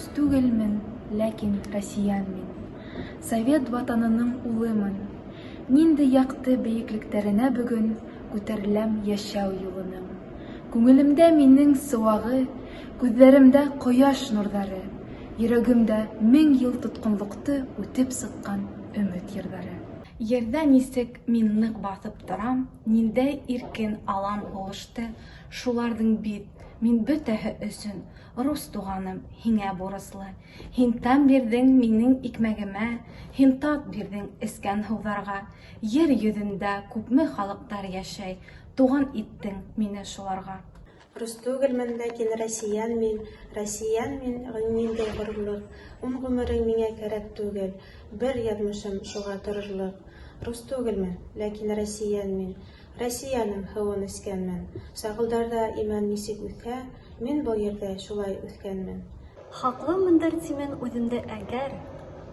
Рус түгелмен, ләкин россиян мин, Совет Ватанының улымын. Ниндәй яҡты бейеклектәренә бөгөн Күтәреләм йәшәү юлының. Күңелемдә минең сыуағы, Күҙҙәремдә ҡояш нурҙары, Йөрәгемдә мең йыл тотҡонлоҡты Үтеп сыҡҡан өмөт йырҙары. Ерҙә нисек мин ныҡ баҫып торам, Ниндәй иркен алам һулышты, Шуларҙың бит мин бөтәһе өсөн, Рус туғаным, һиңә бурыслы. Һин тәм бирҙең минең икмәгемә, Һин тат бирҙең эскән һыуҙарға. Ер йөҙөндә күпме халыҡтар йәшәй, Туған иттең мине шуларға. Рус түгелмен, ләкин россиян мин, Россиян мин, ниндәй ғорурлыҡ! Ун ғүмерең миңә кәрәк түгел, Бер яҙмышым шуға торорлоҡ. Рус түгелмен, ләкин россиян мин, Россиянең һыуын эскәнмен. Сағылдарҙа имән нисек үҫһә, Мин был ерҙә шулай үҫкәнмен. Хаҡлымындыр тимен үҙемде әгәр,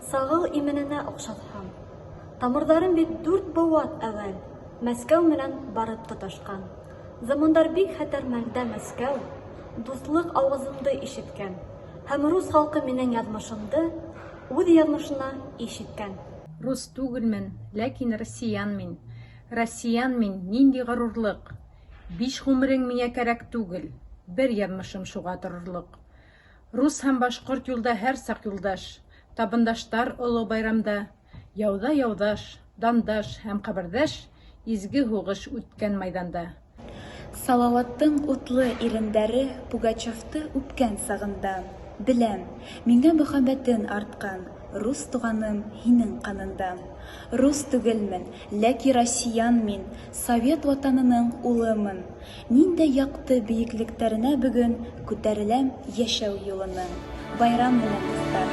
Сағыл имененә оҡшатһам. Тамырҙарым бит дүрт быуат әүәл Мәскәү менән барып тоташҡан. Замандар бик хәтәр мәлдә Мәскәү, Дуҫлыҡ ауазымды ишеткән. Һәм рус халҡы минең яҙмышымды Үҙ яҙмышына иш иткән. Рус түгелмен, ләкин россиян мин. Россиян мин, нинди горурлыҡ! Биш ғүмерең миңә кәрәк түгел, Бер яҙмышым шуға торорлоҡ. Рус һәм башҡорт юлда һәр саҡ юлдаш, Табындаштар оло байрамда. Яуҙа яуҙаш, дандаш һәм ҡәберҙәш Изге һуғыш үткән майҙанда. Салауаттың утлы ирендәре Пугачевты үпкән сағында, Беләм, миңә мөхәббәтең артҡан, Рус туғаным, һинең ҡанында. Рус түгелмен, ләки россиян мин, Совет Ватанының улымын. Ниндәй яҡты бейеклектәренә бөгөн Күтәреләм йәшәү юлының. Байрам менән, дуҫтар!